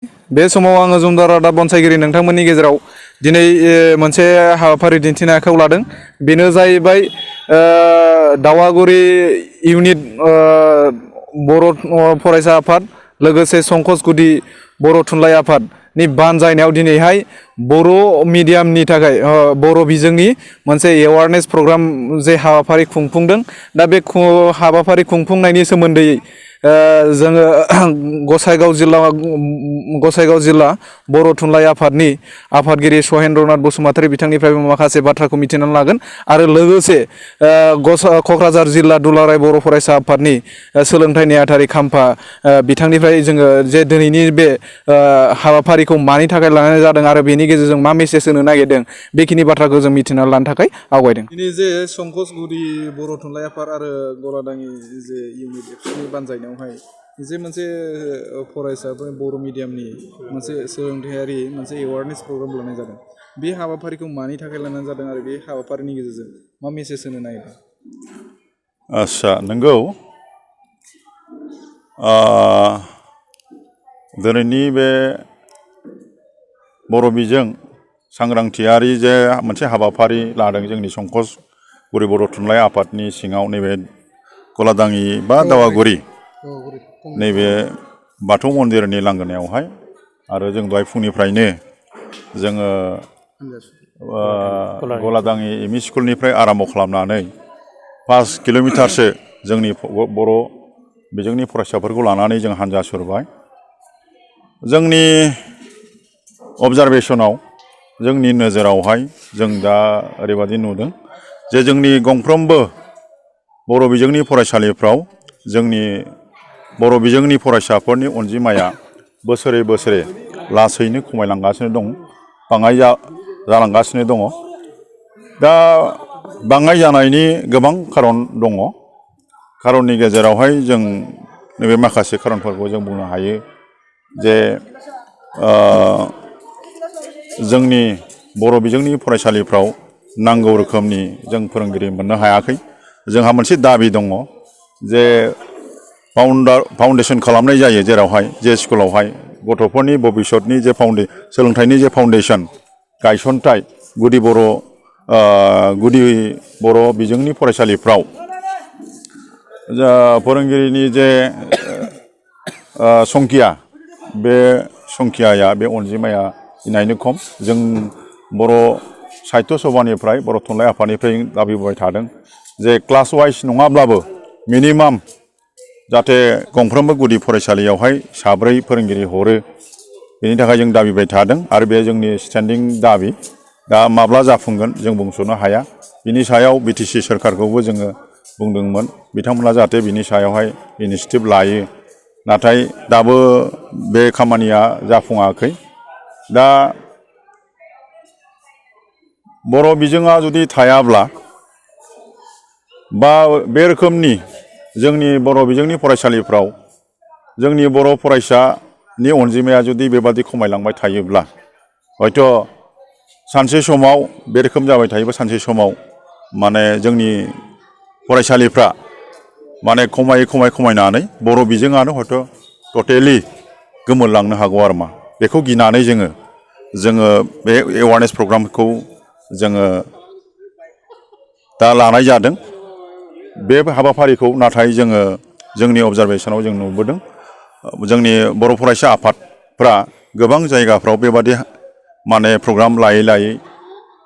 बे समाव आङो जुमदार रादाब बनसायगिरि नोंथांमोननि गेजेराव दिनै मोनसे हाबाफारि दिन्थिनो आखायाव लादों। बेनो जाहैबाय दावागुरि इउनिट बर' फरायसा आफाद लोगोसे संकस गुदि बर' थुनलाइ आफादनि बानजायनायाव दिनैहाय बर' मिडियामनि थाखाय बर' बिजोंनि मोनसे एवारनेस प्रग्राम जे हाबाफारि खुंफुंदों। दा बे हाबाफारि खुंफुंनायनि सोमोन्दै जोङो गसाइगाव जिल्ला बर' थुनलाइ आफादनि आफादगिरि सहेन्द्रनाथ बसुमतारी बिथांनिफ्रायबो माखासे बाथ्राखौ मिथिनानै लागोन आरो लोगोसे क'क्राझार जिल्ला दुलाराय बर' फरायसा आफादनि सोलोंथाइ नेहाथारि खाम्फा बिथांनिफ्राय जोङो जे दिनैनि बे हाबाफारिखौ मानि थाखाय लानाय जादों आरो बेनि गेजेरजों मा मेसेज होनो नागिरदों बेखिनि बाथ्राखौ जों मिथिनानै लानो थाखाय आवगायदों। दिनै जे संकस गुदि बर' थुनलाइ आफाद आरो गलादाङि जे इउनिट एबसुनि बानजायनायावहाय जे मोनसे फरायसाफोर बर' मिडियामनि मोनसे सोलोंथायारि मोनसे एवारनेस प्रग्राम लानाय जादों। बे हाबाफारिखौ मानि थाखाय लानाय जादों आरो बे हाबाफारिनि गेजेरजों मा मेसेज होनो नागिरदों? आच्छा, नंगौ। दिनैनि बे बर' बिजों सांग्रांथियारि जे मोनसे हाबाफारि लादों जोंनि संकस गुदि बर' थुनलाइ आफादनि सिङाव नैबे गलादाङि बा दावागुरि नैबे बाथौ मन्दिरनि लांगोनायावहाय आरो जों दहाय फुंनिफ्रायनो जोङो गलादाङि एमइ स्कुलनिफ्राय आराम्भ खालामनानै 5 किल'मिटारसो जोंनि बर' बिजोंनि फरायसाफोरखौ लानानै जों हान्जा सुरबाय। जोंनि अबजारभेसनाव जोंनि नोजोरावहाय जों दा ओरैबादि नुदों जे जोंनि गंफ्रोमबो बर' बिजोंनि फरायसालिफ्राव जोंनि बर' बिजोंनि फरायसाफोरनि अनजिमाया बोसोरे बोसोरे लासैनो खमायलांगासिनो दं, बाङाय जालांगासिनो दङ। दा बाङाय जानायनि गोबां खारन दङ। खारननि गेजेरावहाय जों नैबे माखासे खारनफोरखौ जों बुंनो हायो जे जोंनि बर' बिजोंनि फरायसालिफ्राव नांगौ रोखोमनि जों फोरोंगिरि मोननो हायाखै। जोंहा मोनसे दाबि दङ जे फाउन्डेसन खालामनाय जायो जेरावहाय जे स्कुलावहाय गथ'फोरनि भबिसतनि जे सोलोंथाइनि जे फाउन्डेसन गायसनथाय गुदि बर' बिजोंनि फरायसालिफ्राव फोरोंगिरिनि जे संखिया बे संखियाया बे अनजिमाया इनायनो खम। जों बर' साहित्य सभानिफ्राय बर' थुनलाइ आफादनिफ्राय दाबिबाय थादों जे क्लास वाइज नङाब्लाबो मिनिमाम जाहाथे गंफ्रोमबो गुदि फरायसालियावहाय 7 फोरोंगिरि हरो, बेनि थाखाय जों दाबिबाय थादों आरो बे जोंनि स्टेन्डिं दाबि। दा माब्ला जाफुंगोन जों बुंस'नो हाया। बिनि सायाव बिटिसि सोरखारखौबो जोङो बुंदोंमोन, बिथांमोना जाहाथे बिनि सायावहाय इनिसिएटिभ लायो, नाथाय दाबो बे खामानिया जाफुङाखै। दा बर' बिजोङा जुदि थायाब्ला बा बे रोखोमनि जोंनि बर' बिजोंनि फरायसालिफ्राव जोंनि बर' फरायसानि अनजिमाया जुदि बेबादि खमायलांबाय थायोब्ला हयथ' सानसे समाव बे रोखोम जाबाय थायोबा सानसे समाव माने जोंनि फरायसालिफ्रा माने खमायनानै बर' बिजोङानो हयथ' टटेलि गोमोरलांनो हागौ आरो मा। बेखौ गिनानै जोङो बे एवारनेस प्रग्रामखौ जोङो दा लानाय जादों। बे हाबाफारिखौ नाथाय जोङो जोंनि अबजारभेसनाव जों नुबोदों जोंनि बर' फरायसा आफादफ्रा गोबां जायगाफ्राव बेबादि माने प्रग्राम लायै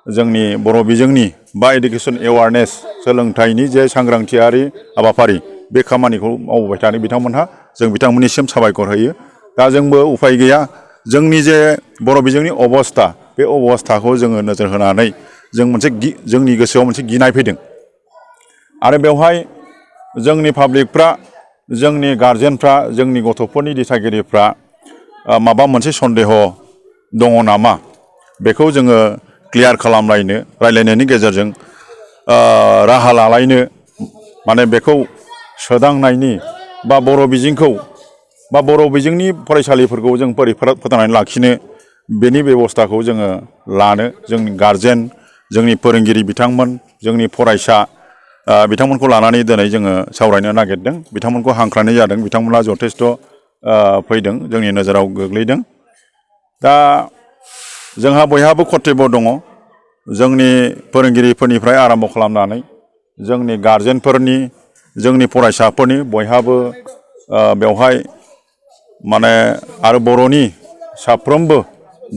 जोंनि बर' बिजोंनि बा इडुकेसन एवारनेस सोलोंथाइनि जे सांग्रांथियारि हाबाफारि बे खामानिखौ मावबोबाय थादों बिथांमोनहा। जों बिथांमोननिसिम साबायखर होयो। दा जोंबो उफाय गैया, जोंनि जे बर' बिजोंनि अबस्था बे अबस्थाखौ जोङो नोजोर होनानै जोंनि गोसोआव मोनसे गिनाय फैदों आरो बेवहाय जोंनि पाब्लिकफ्रा, जोंनि गारजेनफ्रा, जोंनि गथ'फोरनि दिथागिरिफ्रा माबा मोनसे सन्देह दङ नामा बेखौ जोङो क्लियार खालामलायनो रायलायनायनि गेजेरजों राहा लालायनो माने बेखौ सोदांनायनि बा बर' बिजोंखौ बा बर' बिजोंनि फरायसालिफोरखौ जों बोरै फोथांनानै लाखिनो बेनि बेबस्थाखौ जोङो लानो जोंनि गारजेन, जोंनि फोरोंगिरि बिथांमोन, जोंनि फरायसा बिथांमोनखौ लानानै दिनै जोङो सावरायनो नागिरदों। बिथांमोनखौ हांख्रायनाय जादों, बिथांमोना जथेस्थ' फैदों, जोंनि नोजोराव गोग्लैदों। दा जोंहा बयहाबो कर्तब्य दङ जोंनि फोरोंगिरिफोरनिफ्राय आरम्भ खालामनानै जोंनि गारजेनफोरनि जोंनि फरायसाफोरनि बयहाबो बेवहाय माने आरो बर'नि साफ्रोमबो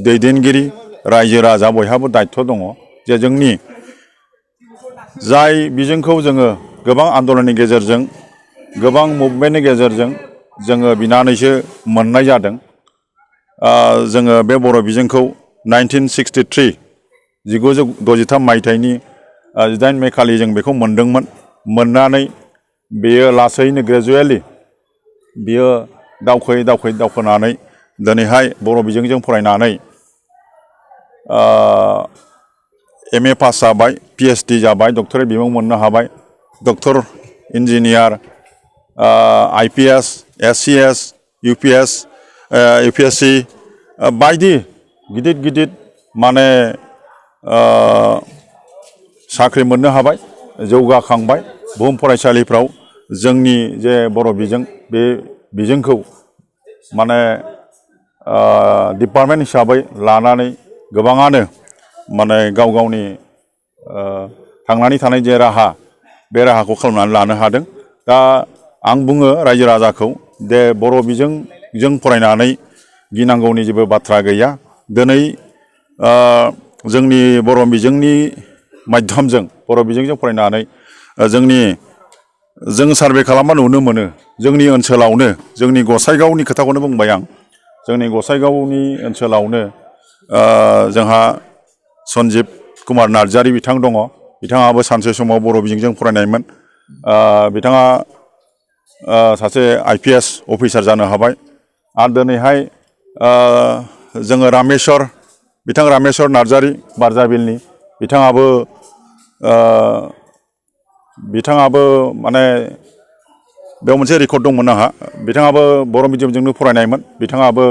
दैदेनगिरि रायजो राजा बयहाबो दायित्व दङ जे जोंनि जाय बिजोंखौ जोङो गोबां आन्दलननि गेजेरजों गोबां मुभमेन्टनि गेजेरजों जोङो बिनानैसो मोननाय जादों जोङो बे बर' बिजोंखौ 1963 1963 मायथाइनि 18 मे खालि जों बेखौ मोनदोंमोन मोननानै बेयो लासैनो ग्रेजुवेलि बियो दावखोनानै दिनैहाय बर' बिजोंजों फरायनानै MA पास जाबाय PhD जाबाय डक्टरेट बिमुं मोननो हाबाय doctor engineer IPS SCS UPS UPSC बायदि गिदिर गिदिर माने साख्रि मोननो हाबाय जौगाखांबाय बुहुम फरायसालिफ्राव जोंनि जे बर' बिजों बे बिजोंखौ माने डिपार्टमेन्ट हिसाबै लानानै गोबाङानो माने गाव गावनि थांनानै थानाय जे राहा बे राहाखौ खालामनानै लानो हादों दा आं बुङो रायजो राजाखौ दे बर' बिजोंजों फरायनानै गिनांगौनि जेबो बाथ्रा गैया दिनै जोंनि बर' बिजोंनि माध्यमजों बर' बिजोंजों फरायनानै जों सार्भे खालामबा नुनो मोनो जोंनि ओनसोलावनो जोंनि गसाइगावनि खोथाखौनो बुंबाय आं जोंनि गसाइगावनि ओनसोलावनो जोंहा सन्जिब कुमार नार्जारी बिथां दङ बिथाङाबो सानसे समाव बर' बिजोंजों फरायनायमोन बिथाङा सासे IPS अफिसार जानो हाबाय आरो दिनैहाय जोङो बिथां रामेश्वर नार्जारी बारजाबिलनि बिथाङाबो माने बेयाव मोनसे रेकर्ड दंमोन आंहा बिथाङाबो बर' मिडियामजोंनो फरायनायमोन बिथाङाबो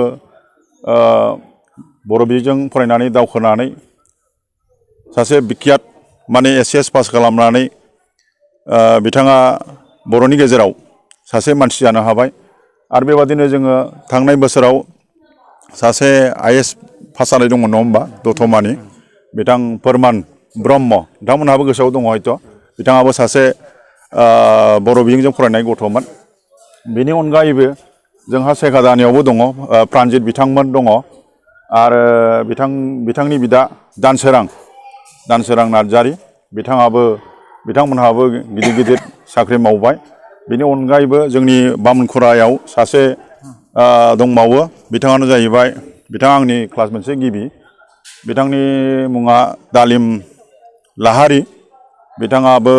बर' बिजोंजों फरायनानै दावखोनानै सासे बिख्यात माने SS पास खालामनानै बिथाङा बर'नि गेजेराव सासे मानसि जानो हाबाय आरो बेबादिनो जोङो थांनाय बोसोराव सासे IAS पास जानाय दंमोन नङा होमबा दतमानि बिथां फोरमान ब्रह्म नोंथांमोनहाबो गोसोआव दङ हयथ' बिथाङाबो सासे बर' बिजोंजों फरायनाय गथ'मोन बेनि अनगायैबो जोंहा सेकादानियावबो दङ प्रानजित बिथांमोन दङ आरो बिथांनि बिदा दानसोरां नार्जारी बिथांमोनहाबो गिदिर गिदिर साख्रि मावबाय बेनि अनगायैबो जोंनि बामोनखुरायाव सासे दंबावो बिथाङानो जाहैबाय बिथाङा आंनि क्लास मोनसे गिबि बिथांनि मुङा दालिम लाहारी बिथाङाबो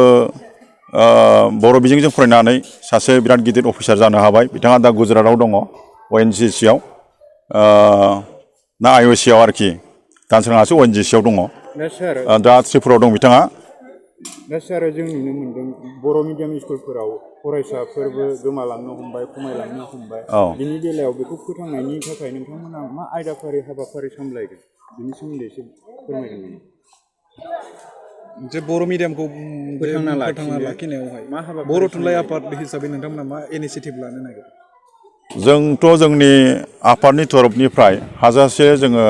बर' बिजोंजों फरायनानै सासे बिराद गिदिर अफिसार जानो हाबाय बिथाङा दा गुजरातआव दङ ONGC आव ना IOC आव आरोखि दानसोराङासो ONGC आव दङ दा त्रिपुरायाव दं बिथाङा दा सार जों नुनो मोनदों बर' मिडियाम स्कुलफोराव फरायसाफोरबो गोमालांनो हमबाय खमायलांनो हमबाय बिनि बेलायाव बेखौ फोथांनायनि थाखाय नोंथांमोना मा आयदाफारि हाबाफारि सामलायगोन बिनि सोमोन्दै एसे फोरमायगोन जे बर' मिडियामखौ फोथांना लाखिनायावहाय बर' थुनलाइ आफाद हिसाबै नोंथांमोना मा इनिसियेटिभ लानो नागिरो जोंथ' जोंनि आफादनि तरफनिफ्राय हाजासे जोङो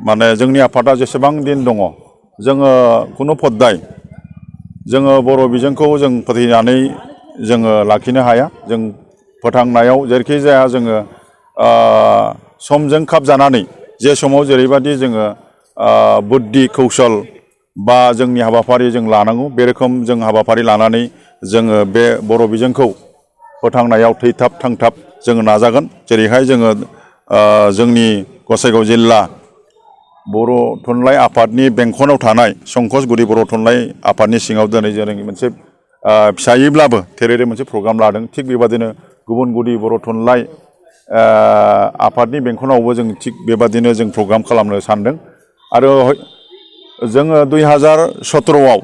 माने जोंनि आफादा जेसेबां दिन दङ जोङो खुनु पद्दाय जोङो बर' बिजोंखौ जों फोथैनानै जोङो लाखिनो हाया जों फोथांनायाव जेरैखि जाया जोङो समजों खाब जानानै जे समाव जेरैबायदि जोङो बुद्धि कौशल बा जोंनि हाबाफारि जों लानांगौ बे रोखोम जों हाबाफारि लानानै जोङो बे बर' बिजोंखौ फोथांनायाव थैथाब थांथाब जोङो नाजागोन जेरैहाय जोङो जोंनि गसाइगाव जिल्ला बर' थुनलाइ आफादनि बेंखनाव थानाय संकसगुरि बर' थुनलाइ आफादनि सिङाव दिनै जों मोनसे फिसायैब्लाबो थेरेरे मोनसे प्रग्राम लादों थिग बेबादिनो गुबुन गुदि बर' थुनलाइ आफादनि बेंखनावबो जों थिग बेबादिनो जों प्रग्राम खालामनो सानदों आरो जोङो 2017आव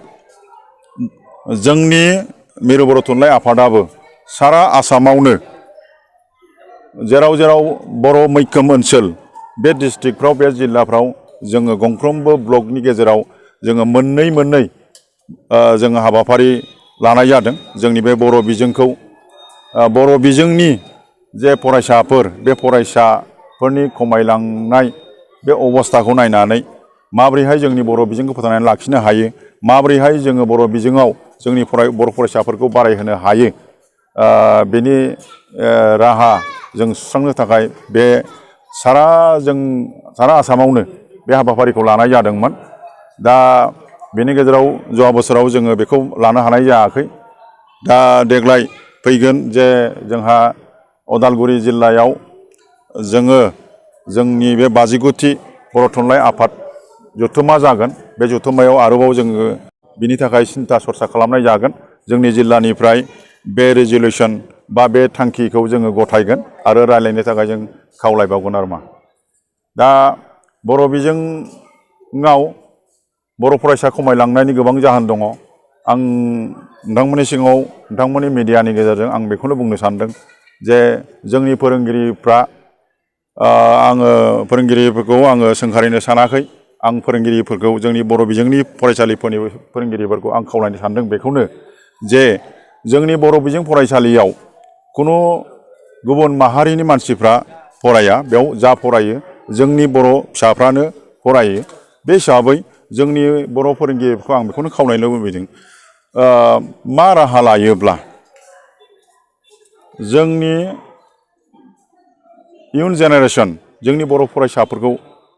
जोंनि मिरु बर' थुनलाइ आफादाबो सारा आसामावनो जेराव जेराव बर' मैखोम ओनसोल बे डिस्ट्रिक्टफ्राव बे जिल्लाफ्राव जोङो गंफ्रोमबो ब्लकनि गेजेराव जोङो मोननै जोङो हाबाफारि लानाय जादों जोंनि बे बर' बिजोंखौ बर' बिजोंनि जे फरायसाफोर बे फरायसाफोरनि खमायलांनाय बे अबस्थाखौ नायनानै माबोरैहाय जोंनि बर' बिजोंखौ फोथांनानै लाखिनो हायो, माबोरैहाय जोङो बर' बिजोङाव जोंनि बर' फरायसाफोरखौ बारायहोनो हायो, बेनि राहा जों सुस्रांनो थाखाय बे सारा आसामावनो बे हाबाफारिखौ लानाय जादोंमोन। दा बेनि गेजेराव जवा बोसोराव जोङो बेखौ लानो हानाय जायाखै। दा देग्लाय फैगोन जे जोंहा उदालगुरि जिल्लायाव जोङो जोंनि बे 59थि बर' थुनलाइ आफाद जथुम्मा जागोन। बे जथुम्मायाव आरोबाव जोङो बिनि थाखाय सिन्था सरसा खालामनाय जागोन। जोंनि जिल्लानिफ्राय बे रेजुलेसन बा बे थांखिखौ जोङो गथायगोन आरो रायज्लायनो थाखाय जों खावलायबावगोन आरो मा। दा बर' बिजोङाव बर' फरायसा खमायलांनायनि गोबां जाहोन दङ। आं नोंथांमोननि सिगाङाव नोंथांमोननि मिडियानि गेजेरजों आं बेखौनो बुंनो सानदों जे जोंनि फोरोंगिरिफ्रा आङो फोरोंगिरिफोरखौ आङो सोंखारिनो सानाखै। आं फोरोंगिरिफोरखौ जोंनि बर' बिजोंनि फरायसालिफोरनि फोरोंगिरिफोरखौ आं खावलायनो सानदों बेखौनो जे जोंनि बर' बिजों फरायसालियाव खुनु गुबुन माहारिनि मानसिफ्रा फराया, बेयाव जा फरायो जोंनि बर' फिसाफ्रानो फरायो। बे हिसाबै जोंनि बर' फोरोंगिरिफोरखौ आं बेखौनो खावलायनो लुबैदों, मा राहा लायोब्ला जोंनि इयुन जेनेरेसन जोंनि बर' फरायसाफोरखौ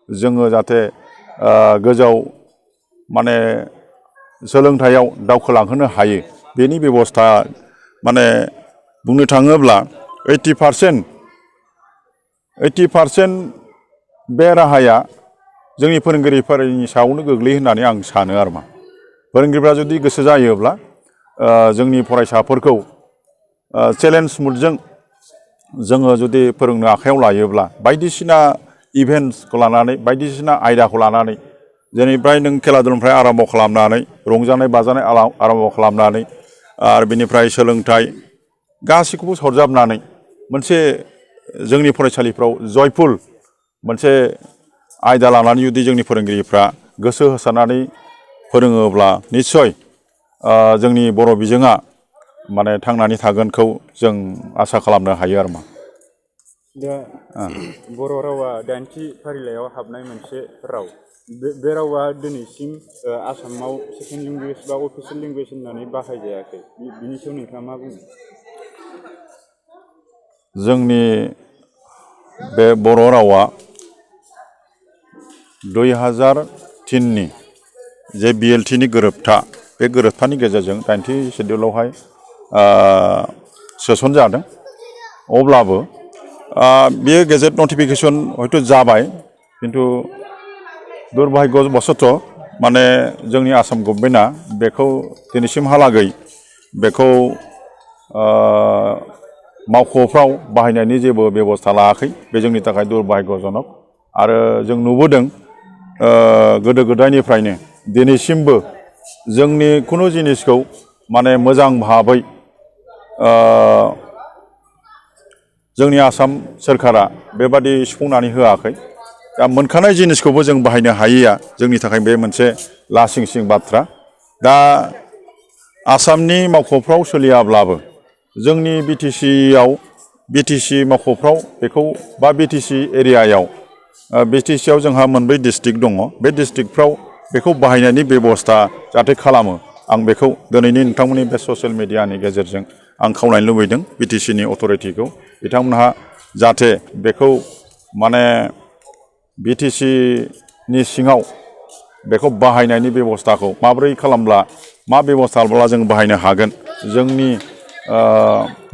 जोङो जाहाथे गोजौ माने सोलोंथायाव दावखोलांहोनो हायो, बेनि बेबस्था माने बुंनो थाङोब्ला 80% बे राहाया जोंनि फोरोंगिरिफोरनि सायावनो गोग्लैयो होननानै आं सानो आरो मा। फोरोंगिरिफ्रा जुदि गोसो जायोब्ला जोंनि फरायसाफोरखौ चेलेन्ज मुडजों जोङो जुदि फोरोंनो आखायाव लायोब्ला बायदिसिना इभेन्ट्सखौ लानानै बायदिसिना आयदाखौ लानानै जेनिफ्राय नों खेला दुलानिफ्राय आरम्भ खालामनानै रंजानाय बाजानाय आरम्भ खालामनानै आरो बिनिफ्राय सोलोंथाइ गासैखौबो सरजाबनानै मोनसे जोंनि फरायसालिफ्राव जयफुल मोनसे आयदा लानानै जुदि जोंनि फोरोंगिरिफ्रा गोसो होसारनानै फोरोङोब्ला निस्सय जोंनि बर' बिजोङा माने थांनानै थागोनखौ जों आसा खालामनो हायो आरो मा। दा बर' रावा 8थि फारिलाइयाव हाबनाय मोनसे राव। बे रावा दिनैसिम आसामाव सेकेन्ड लेंगुवेज बा अफिसियेल लेंगुवेज होननानै बाहायजायाखै। बिनि सायाव नोंथाङा मा बुङो? जोंनि बे बर' रावा 2003नि जे BLTनि गोरोबथा, बे गोरोबथानि गेजेरजों 8थि सेडिउलावहाय सोसनजादों। अब्लाबो बेयो गेजेट नटिफिकेसन हयथ' जाबाय, खिन्थु दुर्भाग्यबसत माने जोंनि आसाम गभर्नमेन्टआ बेखौ दिनैसिमहालागै बेखौ मावख'फ्राव बाहायनायनि जेबो बेबस्था लायाखै। बे जोंनि थाखाय दुर्भाग्यजनक। आरो जों नुबोदों गोदो गोदायनिफ्रायनो दिनैसिमबो जोंनि खुनु जिनिसखौ माने मोजां भाबै जोंनि आसाम सोरखारा बेबादि सुफुंनानै होआखै। दा मोनखानाय जिनिसखौबो जों बाहायनो हायैया जोंनि थाखाय बे मोनसे लासिंसिं बाथ्रा। दा आसामनि मावख'फ्राव सोलियाब्लाबो जोंनि BTC मावख'फ्राव बेखौ बा BTC एरियायाव BTCआव जोंहा मोनब्रै डिस्ट्रिक्ट दङ। बे डिस्ट्रिक्टफ्राव बेखौ बाहायनायनि बेबस्था जाहाथे खालामो, आं बेखौ दिनैनि नोंथांमोननि बे ससियेल मिडियानि गेजेरजों आं खावलायनो लुबैदों BTCनि अथ'रिटिखौ। बिथांमोनहा जाहाथे बेखौ माने BTCनि सिङाव बेखौ बाहायनायनि बेबस्थाखौ माबोरै खालामब्ला मा बेबस्था लाब्ला जों बाहायनो हागोन, जोंनि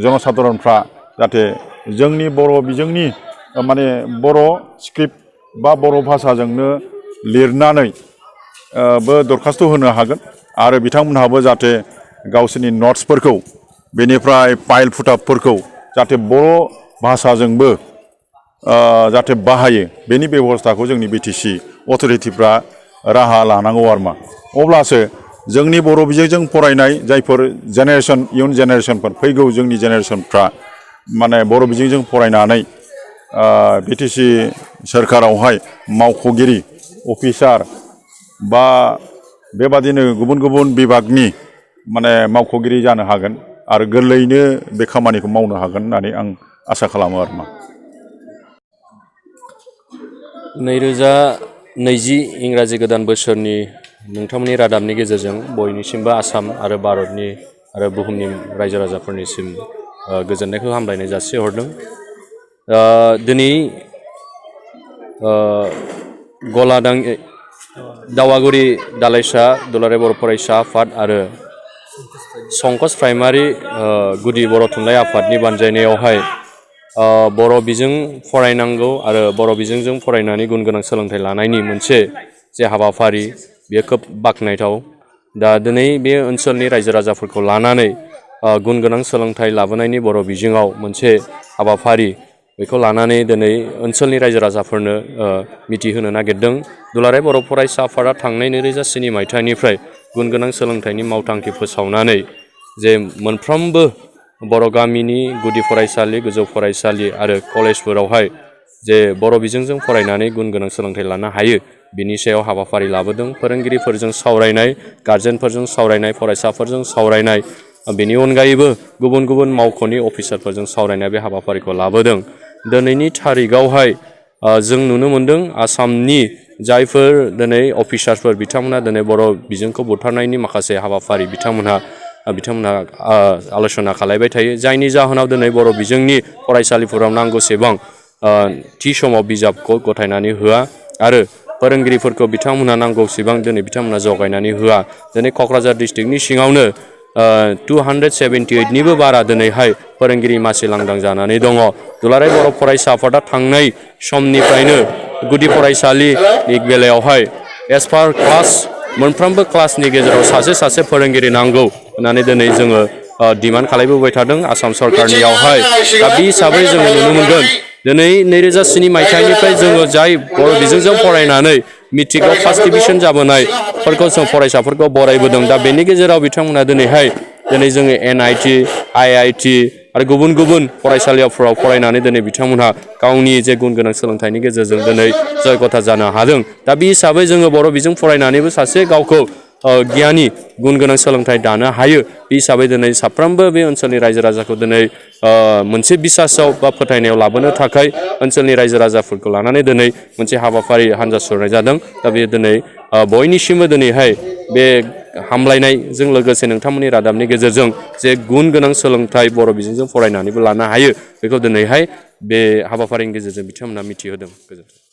जनसाधारनफ्रा जाहाथे जोंनि बर' बिजोंनि माने बर' स्क्रिप्ट बा बर' भाषाजोंनो लिरनानै बो दरखास्थ' होनो हागोन। आरो बिथांमोनहाबो जाहाथे गावसोरनि नट्सफोरखौ बेनिफ्राय फाइल फुटाबफोरखौ जाहाथे बर' भाषाजोंबो जाहाथे बाहायो, बेनि बेबस्थाखौ जोंनि BTC अथ'रिटिफ्रा राहा लानांगौ आरो मा। अब्लासो जोंनि बर' बिजोंजों फरायनाय जायफोर जेनेरेसन, इयुन जेनेरेसनफोर, फैगौ जोंनि जेनेरेसनफ्रा माने बर' बिजोंजों फरायनानै BTC सोरखारावहाय मावख'गिरि अफिसार बा बेबादिनो गुबुन गुबुन बिभागनि माने मावख'गिरि जानो हागोन आरो गोरलैयैनो बे खामानिखौ मावनो हागोन होननानै आं आसा खालामो आरो मा। 2020 इंराजि गोदान बोसोरनि नोंथांमोननि रादाबनि गेजेरजों बयनिसिमबो आसाम आरो भारतनि आरो बुहुमनि रायजो राजाफोरनिसिम गोजोननायखौ हामलायनाय जासिहरदों। दिनै दावागुरि दालाइसा दुलाराय बर' फरायसा आफाद आरो संकस प्राइमारि गुदि बर' थुनलाइ आफादनि बानजायनायावहाय बर' बिजों फरायनांगौ आरो बर' बिजोंजों फरायनानै गुन गोनां सोलोंथाइ लानायनि मोनसे जे हाबाफारि बेयो खोब बाख्नायथाव। दा दिनै बे ओनसोलनि रायजो राजाफोरखौ लानानै गुन गोनां सोलोंथाइ लाबोनायनि बर' बिजोङाव मोनसे हाबाफारि बेखौ लानानै दिनै ओनसोलनि रायजो राजाफोरनो मिथिहोनो नागिरदों। दुलाराय बर' फरायसा आफादा थांनाय 2007 मायथाइनिफ्राय गुन गोनां सोलोंथाइनि मावथांखि फोसावनानै जे मोनफ्रोमबो बर' गामिनि गुदि फरायसालि गोजौ फरायसालि आरो कलेजफोरावहाय जे बर' बिजोंजों फरायनानै गुन गोनां सोलोंथाइ लानो हायो बिनि सायाव हाबाफारि लाबोदों। फोरोंगिरिफोरजों सावरायनाय, गारजेनफोरजों सावरायनाय, फरायसाफोरजों सावरायनाय, बेनि अनगायैबो गुबुन गुबुन मावख'नि अफिसारफोरजों सावरायनाय बे हाबाफारिखौ लाबोदों। दिनैनि थारिखआवहाय जों नुनो मोनदों आसामनि जायफोर दिनै अफिसारफोर बिथांमोना दिनै बर' बिजोंखौ बुथारनायनि माखासे हाबाफारि बिथांमोनहा आल'सना खालायबाय थायो, जायनि जाहोनाव दिनै बर' बिजोंनि फरायसालिफोराव नांगौसेबां थि समाव बिजाबखौ गथायनानै होआ आरो फोरोंगिरिफोरखौ बिथांमोनहा नांगौसेबां दिनै बिथांमोनहा जगायनानै होआ। दिनै क'क्राझार डिस्ट्रिक्टनि सिङावनो 278निबो बारा दिनैहाय फोरोंगिरि मासि लांदां जानानै दङ। दुलाराय बर' फरायसा आफादा थांनाय समनिफ्रायनो गुदि फरायसालिनि बेलायावहाय एस पार क्लास मोनफ्रोमबो क्लासनि गेजेराव सासे फोरोंगिरि नांगौ होननानै दिनै जोङो डिमान्ड खालामबोबाय थादों आसाम सरकारनियावहाय। दा बे हिसाबै जोङो नुनो मोनगोन दिनै 2007 मायथाइनिफ्राय जोङो जाय बर' बिजोंजों फरायनानै मेट्रिकआव फार्स्ट डिभिजन जाबोनायफोरखौ जों फरायसाफोरखौ बरायबोदों। दा बेनि गेजेराव बिथांमोना दिनै जोङो NIT, IIT आरो गुबुन गुबुन फरायसालिफोराव फरायनानै दिनै बिथांमोनहा गावनि जे गुन गोनां सोलोंथाइनि गेजेरजों दिनै जयग'था जानो हादों। दा बे हिसाबै जोङो बर' बिजों फरायनानैबो सासे गावखौ गियानि गुन गोनां सोलोंथाइ दानो हायो। बे हिसाबै दिनै साफ्रोमबो बे ओनसोलनि रायजो राजाखौ दिनै मोनसे बिसासाव बा फोथायनायाव लाबोनो थाखाय ओनसोलनि रायजो राजाफोरखौ लानानै दिनै मोनसे हाबाफारि हान्जा सुरनाय जादों। दा बे दिनै बयनिसिमबो दिनैहाय बे हामलायनायजों लोगोसे नोंथांमोननि रादाबनि गेजेरजों जे गुन गोनां सोलोंथाइ बर' बिजोंजों फरायनानैबो लानो हायो बेखौ दिनैहाय बे हाबाफारिनि गेजेरजों बिथांमोना मिथिहोदों। गोजोन्थों।